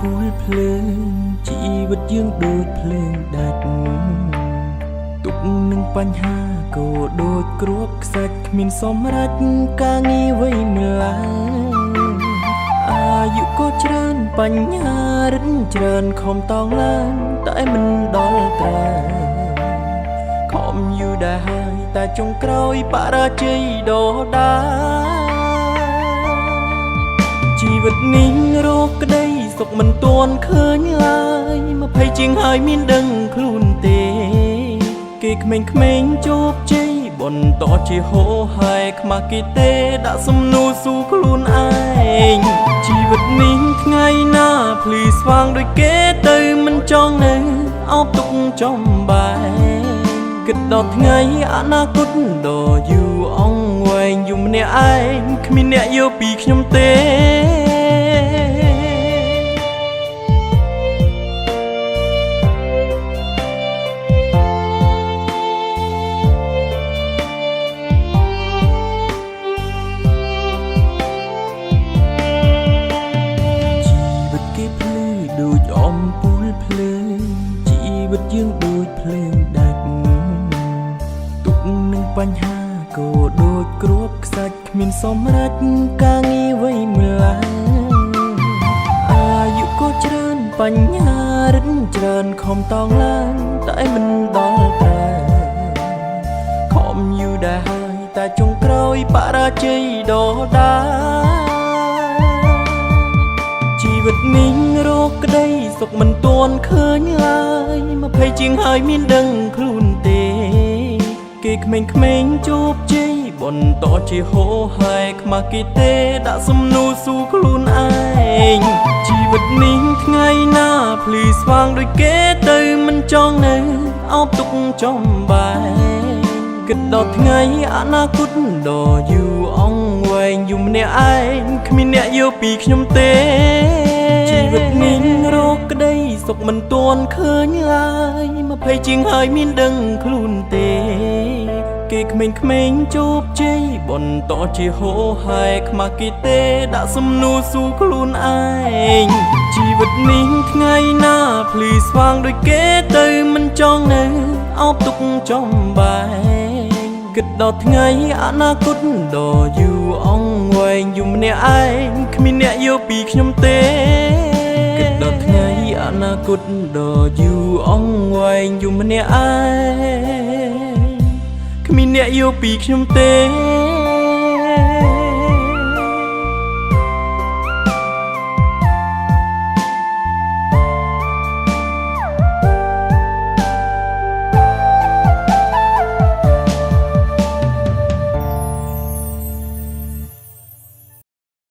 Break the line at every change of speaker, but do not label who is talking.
ពូលភ្លើងជីវិតយើងដូចភ្លើងដាច់ទុកនឹងបញ្ហាក៏ដូចគ្រាប់ខ្សាច់គ្មានសម្រេចការងារអ្វីមួយឡើយអាយុក៏ច្រើនបញ្ហារិនច្រើនខំតោងឡើងតែមិនដល់ត្រើយខំយូរដែរហើយតែចុងក្រោយបរាជ័យដដែល ជីវិតនេះរកក្តីសុខមិនទាន់ឃើញឡើយ20ជាងហើយមានដឹងខ្លួនទេ គេក្មេងៗជោគជ័យបន្តជាហោហែខ្មាស់គេទេដាក់សំណួរស៊ូខ្លួនឯងជីវិតនេះថ្ងៃណាភ្លឺស្វាងដូចគេទៅមិនចង់នៅអោបទុកចំបែងគិតដល់ថ្ងៃអនាគតដ៏យូរអង្វែងយូរម្នាក់ឯងគ្មានអ្នកយកពីខ្ញុំទេ ជីវិតគេភ្លឺដូចអំពូលភ្លើងជីវិតយើងដូចភ្លើងដាច់ទុកនឹងបញ្ហាក៏ដូចគ្រាប់ខ្សាច់គ្មានសម្រេចការងារអ្វីមួយឡើយអាយុក៏ច្រើនបញ្ហារិនច្រើនខំតោងឡើងតែមិនដល់ត្រើយខំយូរដែរហើយតែចុងក្រោយបរាជ័យដដែល ជីវិតនេះរកក្តីសុខមិនទាន់ឃើញឡើយ20ជាងហើយមានដឹងខ្លួនទេ គេក្មេងៗជោគជ័យបន្តជាហោហែខ្មាស់គេទេដាក់សំណួរស៊ូខ្លួនឯងជីវិតនេះថ្ងៃណាភ្លឺស្វាងដូចគេទៅមិនចង់នៅអោបទុកចំបែងគិតដល់ថ្ងៃអនាគតដ៏យូរអង្វែងយូរម្នាក់ឯងគ្មានអ្នកយកពីខ្ញុំទេ ជីវិតនេះរកក្តីសុខមិនទាន់ឃើញឡើយ20ជាងហើយមានដឹងខ្លួនទេ គេក្មេងៗជោគជ័យបន្តជាហោហែខ្មាស់គេទេដាក់សំណួរស៊ូខ្លួនឯងជីវិតនេះថ្ងៃណាភ្លឺស្វាងដូចគេទៅមិនចង់នៅអោបទុកចំបែងគិតដល់ថ្ងៃអនាគតដ៏យូរអង្វែងយូរម្នាក់ឯងគ្មានអ្នកយកពីខ្ញុំទេគិតដល់ថ្ងៃអនាគតដ៏យូរអង្វែងយូរម្នាក់ឯងគ្មានអ្នកយកពីខ្ញុំទេ។